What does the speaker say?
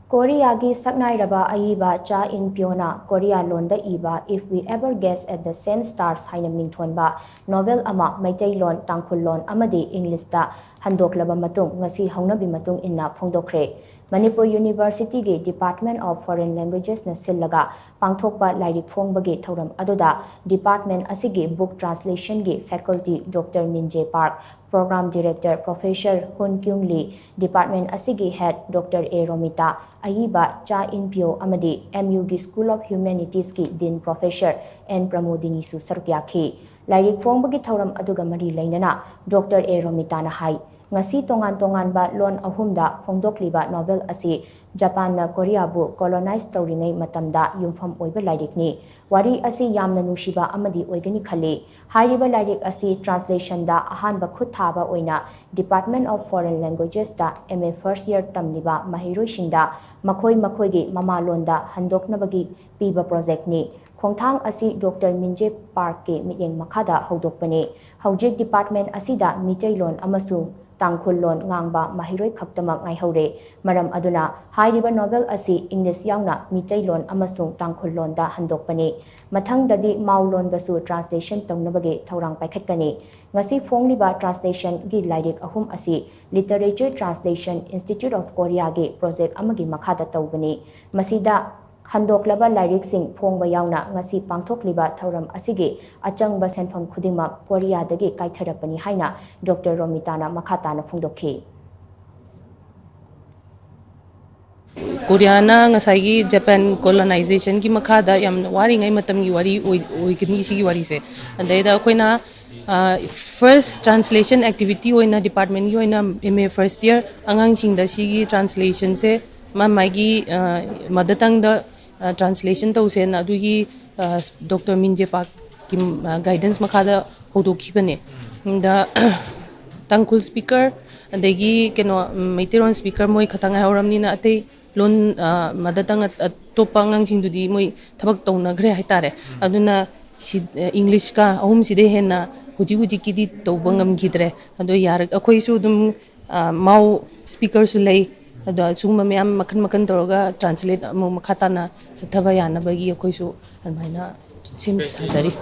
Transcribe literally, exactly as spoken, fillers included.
ꯀꯣꯔꯤꯌꯥꯒꯤ ꯁꯛꯅꯥꯏꯔꯕ ꯑꯏꯕ ꯆꯥ ꯏꯟ ꯄꯤꯌꯣꯅ ꯀꯣꯔꯤꯌꯥ ꯂꯣꯟꯗ ꯏꯕ If We Ever Gaze at the Same Stars ꯍꯥꯏꯅ ꯃꯤꯡꯊꯣꯟꯕ ꯅꯣꯚꯦꯜ ꯑꯃ ꯃꯩꯇꯩꯂꯣꯟ, ꯇꯥꯡꯈꯨꯜꯂꯣꯟ ꯑꯃꯗꯤ ꯏꯪꯂꯤꯁꯇ ꯍꯟꯗꯣꯛꯂꯕ ꯃꯇꯨꯡ ꯉꯁꯤ ꯍꯧꯅꯕꯤ ꯃꯇꯨꯡ ꯏꯟꯅ ꯐꯣꯡꯗꯣꯛꯈ꯭ꯔꯦ꯫ ꯃꯅꯤꯄꯨꯔ ꯌꯨꯅꯤꯚꯔꯁꯤꯇꯤꯒꯤ Department of Foreign Languages ꯅ ꯁꯤꯜꯂꯒ ꯄꯥꯡꯊꯣꯛꯄ ꯂꯥꯏꯔꯤꯛ ꯐꯣꯡꯕꯒꯤ ꯊꯧꯔꯝ ꯑꯗꯨꯗ department ꯑꯁꯤꯒꯤ book translation ꯒꯤ faculty Doctor Minje Park, Program Director Professor Hun Kyung Lee, department ꯑꯁꯤꯒꯤ head Doctor ꯑꯦ ꯔꯣꯃꯤꯇꯥ, ꯑꯏꯕ ꯆꯥ ꯏꯟ ꯄꯤꯌꯣ ꯑꯃꯗꯤ M U ꯒꯤ School of Humanities ꯀꯤ Dean Professor ꯑꯦꯟ ꯄ꯭ꯔꯃꯣꯗꯤꯅꯤꯁꯨ ꯁꯔꯨꯛ ꯌꯥꯈꯤ꯫ ꯂꯥꯏꯔꯤꯛ ꯐꯣꯡꯕꯒꯤ ꯊꯧꯔꯝ ꯑꯗꯨꯒ ꯃꯔꯤ ꯂꯩꯅꯅ Doctor ꯑꯦ ꯔꯣꯃꯤꯇꯥꯅ ꯍꯥꯏ, ꯉꯁꯤ ꯇꯣꯉꯥꯟ ꯇꯣꯉꯥꯟꯕ ꯂꯣꯟ ꯑꯍꯨꯝꯗ ꯐꯣꯡꯗꯣꯛꯂꯤꯕ ꯅꯣꯚꯦꯜ ꯑꯁꯤ ꯖꯄꯥꯟꯅ ꯀꯣꯔꯤꯌꯥꯕꯨ colonize ꯇꯧꯔꯤꯉꯩ ꯃꯇꯝꯗ ꯌꯨꯝꯐꯝ ꯑꯣꯏꯕ ꯂꯥꯏꯔꯤꯛꯅꯤ꯫ ꯋꯥꯔꯤ ꯑꯁꯤ ꯌꯥꯝꯅ ꯅꯨꯡꯁꯤꯕ ꯑꯃꯗꯤ ꯑꯣꯏꯒꯅꯤ ꯈꯜꯂꯤ꯫ ꯍꯥꯏꯔꯤꯕ ꯂꯥꯏꯔꯤꯛ ꯑꯁꯤ translation ꯗ ꯑꯍꯥꯟꯕ ꯈꯨꯠ ꯊꯥꯕ ꯑꯣꯏꯅ Department of Foreign Languages ꯇ M A first year ꯇꯝꯂꯤꯕ ꯃꯍꯩꯔꯣꯏꯁꯤꯡꯗ ꯃꯈꯣꯏ ꯃꯈꯣꯏꯒꯤ ꯃꯃꯥꯂꯣꯟꯗ ꯍꯟꯗꯣꯛꯅꯕꯒꯤ ꯄꯤꯕ project ꯅꯤ꯫ ꯈꯣꯡꯊꯥꯡ ꯑꯁꯤ Doctor ꯃꯤꯟꯖꯦ ꯄꯥꯔꯛꯀꯤ ꯃꯤꯠꯌꯦꯡ ꯃꯈꯥꯗ ꯍꯧꯗꯣꯛꯄꯅꯤ꯫ ꯍꯧꯖꯤꯛ department ꯑꯁꯤꯗ ꯃꯤꯇꯩꯂꯣꯟ ꯑꯃꯁꯨꯡ ꯇꯥꯡꯈꯨꯜ ꯂꯣꯟ ꯉꯥꯡꯕ ꯃꯍꯩꯔꯣꯏ ꯈꯛꯇꯃꯛ ꯉꯥꯏꯍꯧꯔꯦ꯫ ꯃꯔꯝ ꯑꯗꯨꯅ ꯍꯥꯏꯔꯤꯕ ꯅꯣꯚꯦꯜ ꯑꯁꯤ ꯏꯪꯂꯤꯁ ꯌꯥꯎꯅ ꯃꯤꯇꯩꯂꯣꯟ ꯑꯃꯁꯨꯡ ꯇꯥꯡꯈꯨꯜ ꯂꯣꯟꯗ ꯍꯟꯗꯣꯛꯄꯅꯤ꯫ ꯃꯊꯪꯗꯗꯤ ꯃꯥꯎ ꯂꯣꯟꯗꯁꯨ translation ꯇꯧꯅꯕꯒꯤ ꯊꯧꯔꯥꯡ ꯄꯥꯏꯈꯠꯀꯅꯤ꯫ ꯉꯁꯤ ꯐꯣꯡꯂꯤꯕ translation ꯒꯤ ꯂꯥꯏꯔꯤꯛ ꯑꯍꯨꯝ ꯑꯁꯤ Literature Translation Institute of Korea ꯒꯤ project ꯑꯃꯒꯤ ꯃꯈꯥꯗ ꯇꯧꯕꯅꯤ꯫ ꯃꯁꯤꯗ ꯍꯟꯗꯣꯛꯂꯕ ꯂꯥꯏꯔꯤꯛꯁꯤꯡ ꯐꯣꯡꯕ ꯌꯥꯎꯅ ꯉꯁꯤ ꯄꯥꯡꯊꯣꯛꯂꯤꯕ ꯊꯧꯔꯝ ꯑꯁꯤꯒꯤ ꯑꯆꯪꯕ ꯁꯦꯟꯐꯝ ꯈꯨꯗꯤꯡꯃꯛ ꯀꯣꯔꯤꯌꯥꯗꯒꯤ ꯀꯥꯏꯊꯔꯛꯄꯅꯤ ꯍꯥꯏꯅ Doctor ꯔꯣꯃꯤꯇꯥꯅ ꯃꯈꯥ ꯇꯥꯅ ꯐꯣꯡꯗꯣꯛꯈꯤ꯫ ꯀꯣꯔꯤꯌꯥꯅ ꯉꯁꯥꯏꯒꯤ ꯖꯄꯥꯟ colonization ꯒꯤ ꯃꯈꯥꯗ ꯌꯥꯝꯅ ꯋꯥꯔꯤꯉꯩ ꯃꯇꯝꯒꯤ ꯋꯥꯔꯤ ꯑꯣꯏ-, ꯑꯣꯏꯒꯅꯤ ꯁꯤꯒꯤ ꯋꯥꯔꯤꯁꯦ꯫ ꯑꯗꯩꯗ ꯑꯩꯈꯣꯏꯅ, ꯑ, first translation activity ꯑꯣꯏꯅ department ꯀꯤ ꯑꯣꯏꯅ M A first year ꯑꯉꯥꯡꯁꯤꯡꯗ ꯁꯤꯒꯤ translation ꯁꯦ ꯃꯥ ꯃꯥꯒꯤ, ꯑ, mother tongue ꯗ, ꯑ, translation ꯇꯧꯁꯦꯅ ꯑꯗꯨꯒꯤ, ꯑ, Doctor ꯃꯤꯟꯖꯦ ꯄꯥꯛꯀꯤ, ꯑ, guidance ꯃꯈꯥꯗ ꯍꯧꯗꯣꯛꯈꯤꯕꯅꯦ꯫ ꯑꯗ ꯇꯥꯡꯈꯨꯜ speaker ꯑꯗꯒꯤ ꯀꯩꯅꯣ, ꯎꯝ, ꯃꯩꯇꯩꯂꯣꯟ speaker ꯃꯣꯏ ꯈꯛꯇꯪ ꯉꯥꯏꯍꯧꯔꯕꯅꯤꯅ ꯑꯇꯩ ꯂꯣꯟ, ꯑ, mother tongue ꯑꯇꯣꯞꯄ ꯑꯉꯥꯡꯁꯤꯡꯗꯨꯗꯤ ꯃꯣꯏ ꯊꯕꯛ ꯇꯧꯅꯈ꯭ꯔꯦ ꯍꯥꯏꯇꯥꯔꯦ꯫ ꯑꯗꯨꯅ ꯁꯤ, ꯑ, English ꯀ ꯑꯍꯨꯝꯁꯤꯗꯩ ꯍꯦꯟꯅ ꯍꯧꯖꯤꯛ ꯍꯧꯖꯤꯛꯀꯤꯗꯤ ꯇꯧꯕ ꯉꯝꯈꯤꯗ꯭ꯔꯦ꯫ ꯑꯗꯣ ꯌꯥꯔ-, ꯑꯩꯈꯣꯏꯁꯨ ꯑꯗꯨꯝ, ꯑ, ꯃꯥꯎ speaker ꯁꯨ ꯂꯩ, ꯑꯗꯣ ꯁꯤꯒꯨꯝꯕ ꯃꯌꯥꯝ ꯃꯈꯟ ꯃꯈꯟ ꯇꯧꯔꯒ translate ꯑꯃꯨꯛ ꯃꯈꯥ ꯇꯥꯅ ꯆꯠꯊꯕ ꯌꯥꯅꯕꯒꯤ ꯑꯩꯈꯣꯏꯁꯨ ꯑꯗꯨꯃꯥꯏꯅ ꯁꯦꯝ ꯁꯥꯖꯔꯤ꯫